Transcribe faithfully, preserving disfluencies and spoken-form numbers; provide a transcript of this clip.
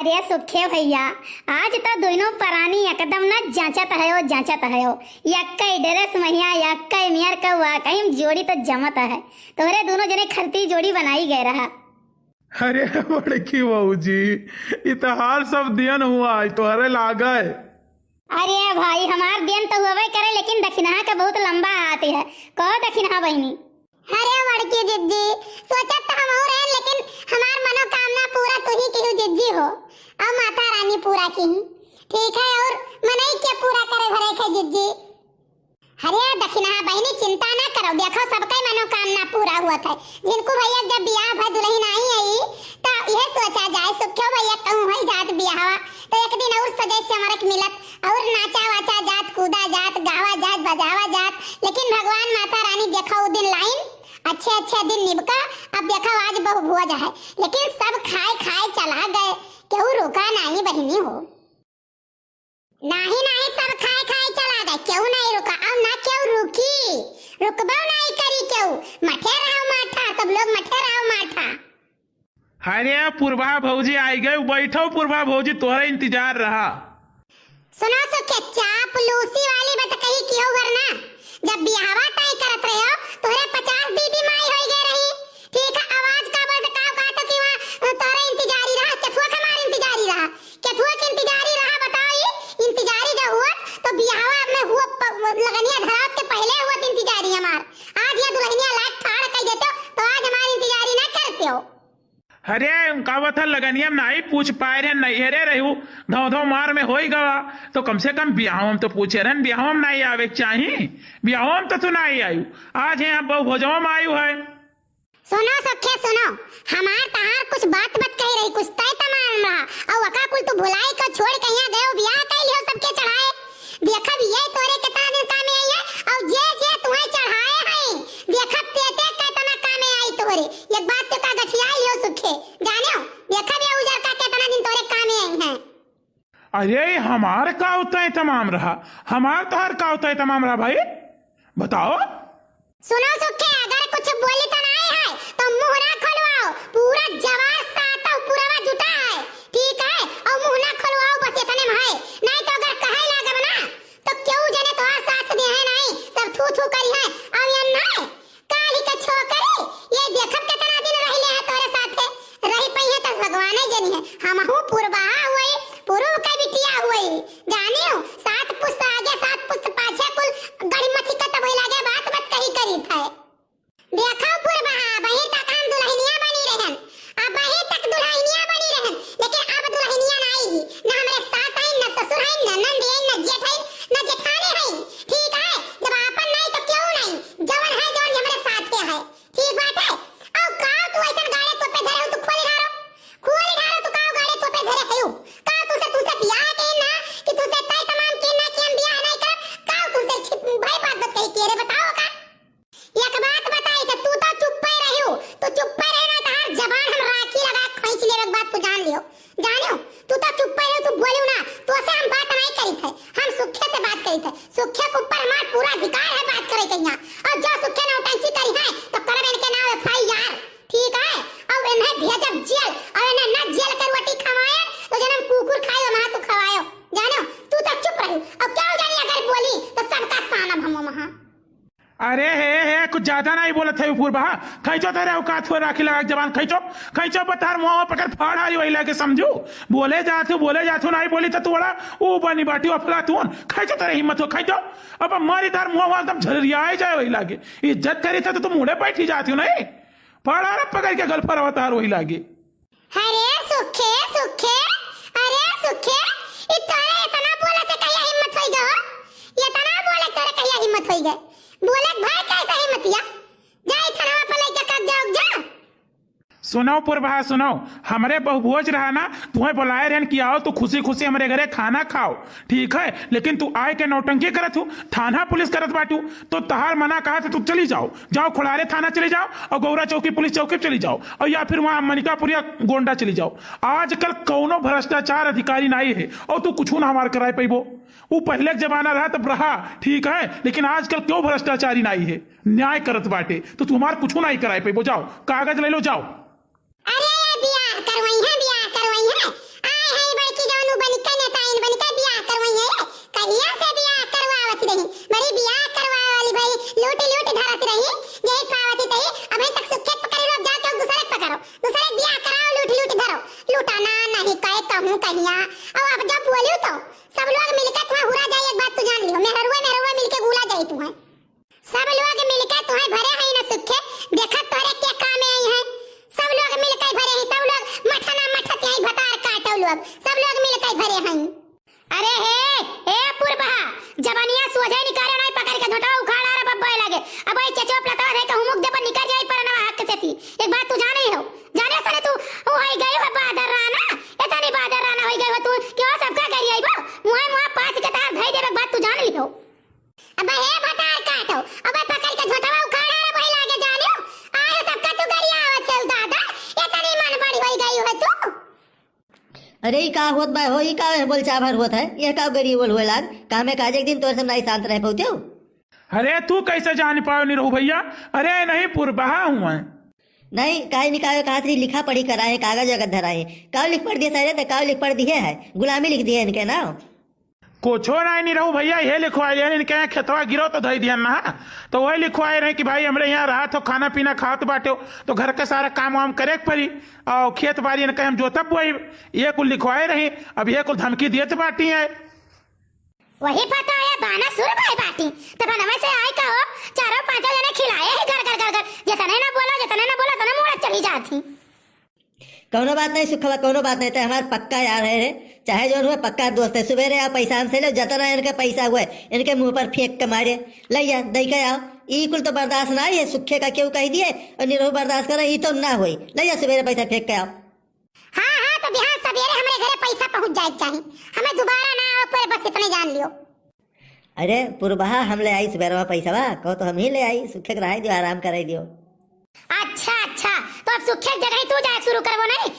ए सुखे भइया, आज त दुइनो परानी एकदम न जाँचत हयो, जाँचत हयो। यक्कै ड्रेस महिया, यक्कै मेर क वाकई में जोड़ी त जमत है। तोहरे दुनो जने खरती जोड़ी बनाई गए रहा। अरे बड़की भौजी, ई त हार सब दियन हुआ है, तोहरे लागे। अरे भाई, हमार देन त हुअबे करे, लेकिन दखिनहा क बहुत लंबा हाथ है। कहो दखिनहा बहिनी। अरे बड़की जिज्जी, सोचत त हमहू रहे, लेकिन हमार मनोकामना पूरा तू ही किहू जिज्जी हो, और माता रानी पूरा किही। ठीक है, और मनई के पूरा करे भरे के जिज्जी। अरे दखिनहा बहिनी, चिंता ना करो, देखो सबके मनोकामना पूरा हुआ था। जिनको भैया जब बियाह भा दुल्हन आई है, त यह सोचा जाए, सुख्यो भैया कहूँ होई जात बियाहवा, तो एक दिन और सजे संवर के मिलत, और नाचा वाचा जात, कूदा जात, गावा जात, बजावा जात। लेकिन भगवान माता रानी देखो उ दिन लाइन, अच्छे अच्छे दिन निबका। अब देखो आज बहु भोज है, लेकिन सब खाए खाए चला गए, केहू रुका नाही बहिनी हो। नाही नाही, सब खाए खाए चला गए, केहू नाही रुका, और ना केहू रुकी, रुकबो नाही करी केहू। मठे रहो माठा, सब लोग मठे रहो माठा। अरे पुरबा भौजी आई गए, बैठो पुरबा भौजी, तोहरा इंतजार रहा। सुनो सुखे, चापलूसी वाली बात कही कियो वरना, जब बियाहवा तय करत रहे हो, तोहरे पचास दीदी माई होई गए रही। ठीक है, आवाज का बोलत, का कहा तो कि वहाँ तोहरे इंतजारी रहा, केथुआ के हमार इंतजारी रहा, केथुआ के इंतजारी रहा, बताओ ई इंतजारी जो हुआ तो बियाहवा में हुआ प-, लगनिया धरात के पहले हुआ इंतजारी हमार। आज ये दुल्हनिया लायक ठाड़ कह देते हो, तो आज हमार इंतजारी ना करते हो। अरे, उनका बता लगनिया में नाही पूछ पाए रहे, नैहरे रहू, धौ धौ मार में होई गवा, तो कम से कम बियाहवा में तो पूछे रहन, बियाहवा में नाही आवे के चाही, बियाहवा में तो तू नाही आयु, आज यहाँ बहु भोजवा में आयु है। सुनो सखे सुनो, हमार तहार कुछ बात मत कही रही, कुछ तय तमाम रहा, और वका कुल तू भुलाई का छोड़ के यहाँ गए हो, बियाह कह लियो सबके चढ़ाए। देखब ये तोरे कितना दिन कामे आई है, और जे जे तुम्हें चढ़ाए हैं, देखब ते ते कितना कामे आई तोरे। एक बात तो का गठिया लियो सुखे, जाने हो, देखब ये उजर का कितना दिन तोरे कामे आई हैं। अरे, हमार का उतना तमाम रहा, हमार तोहार का उतना तमाम रहा भाई, बताओ। सुनो सुखे, अगर कुछ बोली तो नहीं है तो मुंह ना खोलवाओ, पूरा जवार सातव पुरवा जुटा है, ठीक है, और मुंह ना खोलवाओ, बस इतने में है, नहीं तो अगर कहे लागब ना तो केहू जने तोहार साथ दे है नहीं, सब थू थू करी है। अब ये नहीं, काली के छोकरी, ये देखब कितना दिन रहले है तोरे साथे, रही पइहे त भगवाने जनी है। हमहू पुरबहा हुई, पुरुब के बिटिया हुई, जानियो, सात पुस्त आगे, सात पुस्त पाछे कुल गड़ी मथी के तब लागे बात मत कही करी थे। देखो पुरबहा, बही तक हम दुल्हनिया बनी रहन, अब बही तक दुल्हनिया बनी रहन, लेकिन अब दुल्हनिया नहीं ही, न हमरे सास है, न ससुर है, न नंद है, न जेठ है, न जेठानी है। ठीक है, जब आपन नहीं तो क्यों नहीं, जवन है जवन हमरे साथे है। ठीक बात है। और का तू ऐसन गाड़े तो पे धरे हो, तू खोली ढारो, खोली ढारो, तू का गाड़े तो पे धरे हो? का तू से, तू से बियाह के ना, कि तू से तय तमाम के ना कि हम बियाह नहीं कर, का तू से छिप भाई बात बत कही के रे, बताओ का? एक बात बताई तो तू तो चुप्पे रहियो, तू चुप्पे रहे ना, तहार जबान हम राखी लगा खींच लेवे के बात तू जान लियो। जानियो, तू तो चुप्पे रहो, तू बोलियो ना, तो से हम बात नहीं करी थे, हम सुखे से बात करी थे। सुखे के ऊपर हमार पूरा अधिकार है बात करे के यहाँ। और जो सुखे नौटंकी करी है, तो करब इनके नाम एफ आई आर, ठीक है? और इन्हें भेजब जेल, और इन्हें ना जेल के रोटी खवाए, तो जन्म कुकुर खाए, वहाँ तू खवायो। जानो, तू तो चुप रहो। और क्या जानी अगर बोली, तो सबका सानब हम वहाँ। अरे हे, हे, कुछ ज्यादा नहीं बोलत है पुरबहा। खैचो तेरे औकात हो राखी लगा के जबान, खैचो, खैचो बता, मुंह पकड़ फाड़ हारी वही लागे समझू। बोले जात हो, बोले जात हो, नहीं बोली तो तू बड़ा ऊ बनी बाटी अफलातून। खैचो तेरे हिम्मत हो, खैचो। अब मारी तार मुंह एकदम झरियाए जाए वही लागे। इज्जत करी था तो तू मुड़े बैठी जाती हो नहीं। फाड़ा रे पकड़ के गल फरवा तार वही लागे। अरे सुखे, सुखे, अरे सुखे, ई तोरे इतना बोले से कहिया हिम्मत होई गो? इतना बोले तोरे कहिया हिम्मत होई गए? बोले भाई कैसे हिम्मतिया? जा ई थनवा पर लेके कब जाओ जा। सुनो पुरबहा, सुनो, हमरे बहुभोज रहा ना, तुम्हें बुलाए रहन कि आओ तो खुशी खुशी हमरे घरे खाना खाओ, ठीक है, लेकिन तू आए के नौटंकी करत हो, थाना पुलिस करत बाटू, तो तहार मना कहा था, तू चली जाओ, जाओ खोड़ारे थाना चली जाओ और गौरा चौकी पुलिस चौकी पे चली जाओ, और या फिर वहाँ मनिकापुरिया गोंडा चली जाओ। आजकल कौनो भ्रष्टाचार अधिकारी नहीं है और तू कुछ ना हमार कराए पैबो। वो पहले के जमाना रहा तब रहा, ठीक है, लेकिन आजकल क्यों भ्रष्टाचारी नहीं है, न्याय करत बाटे, तो तू हमार कुछ नहीं कराए पैबो। जाओ कागज ले लो, जाओ। अरे बियाह करवाई है, बियाह करवाई है, आए हैं नहीं कहे कहूँ कहिया। अब आप जब बोलियो तो सब लोग मिलके तुम्हें हुरा जाए, एक बात तू जान लियो, मेहरुआ मेहरुआ मिलके गुला जाए तुम्हें। सब लोग मिलके तुम्हें भरे हैं ना सुखे, देखत तोहरे के कामे आई हैं। सब लोग मिलके भरे हैं, सब लोग मठा ना मठत यहीं भतार काटो लोग, सब लोग मिलके भरे हैं। अरे हे, ए पुरबहा, जबनिया सोझे निकाले नहीं, पकड़ के झोंटवा उखाड़ा रे बब्बे लगे। अब ये चेचवा प्लतवा है कहूँ मुख दे पर निकल जाई पर ना हक से थी। एक बात तू जाने हो, जाने सने तू, वो है गयो है बादर राना, इतनी बादर राना हो गयो तू, क्यों सबका करी आई बो? मुँह मुँह पाँच के तार धई देवे, एक बात तू जान लियो। अबे हे भतार काटो, अबे पकड़ के झोंटवा उखाड़ा रे भाई लागे जानियो। आयो सबका तू गरिया आवत है दादा, इतनी मन बड़ी होई गई है तू। अरे ई का होत बा हो, ई का बोलचा भर होत है, ये का गरिया बोल होए लाग, कामे काज एक दिन तोर से नहीं शांत रह पौते हो। अरे तू कैसे जान पायो निरहू भैया? अरे नहीं पुरबहा हुआ है। नहीं, काहे निकायो कहा थी लिखा पढ़ी कराए, कागज अगर धराए, काव लिख पढ़ दिए सारे, तो काव लिख पढ़ दिए है, गुलामी लिख दिए इनके नाम। कुछो नहीं निरहू भैया, ये लिखवाए रहे इनके यहाँ खेतवा गिरो तो धई दिहन ना, तो वही लिखवाए रहे कि भाई हमरे यहाँ रहा तो खाना पीना खात बाटे, तो घर के सारा काम वाम करे के पड़ी, और खेत बारी इनके हम जोतब बोई, ये कुल लिखवाए रही। अब ये कुल धमकी देत बाटी है। वही पता है बाना सुर भाई बाटी, तो बनवा से आए का हो, चारों पांचों जने खिलाए है घर घर घर घर, जितने ना बोला जितने ना बोला उतने मुड़ा चली जाती। कौनो बात नहीं सुखवा, कौनो बात नहीं, तो हमार पक्का यार है रे, चाहे जौन हुए पक्का दोस्त है। सुबेरे आओ पैसा हमसे ले, जतना इनके पैसा हुए इनके मुंह पर फेंक के मारे, ले जा दई के आओ। ई कुल तो बर्दाश्त ना है, सुखे का क्यों कह दिए और निरहू बर्दाश्त करे, ई तो ना होई। ले जा सुबेरे पैसा फेंक के आओ। हाँ हाँ, तो बिहान सबेरे हमरे घरे पैसा पहुंच जाए के चाही, हमें दोबारा ना आवे पड़े, बस इतने जान लियो। अरे पुरबहा, हम ले आई सुबेरवा पैसवा, कहो तो हम ही ले आई, सुखे के रहाई दियो, आराम कराई दियो। अच्छा अच्छा, तो अब सुखे के जगह ही तू जाए शुरू करबो नहीं,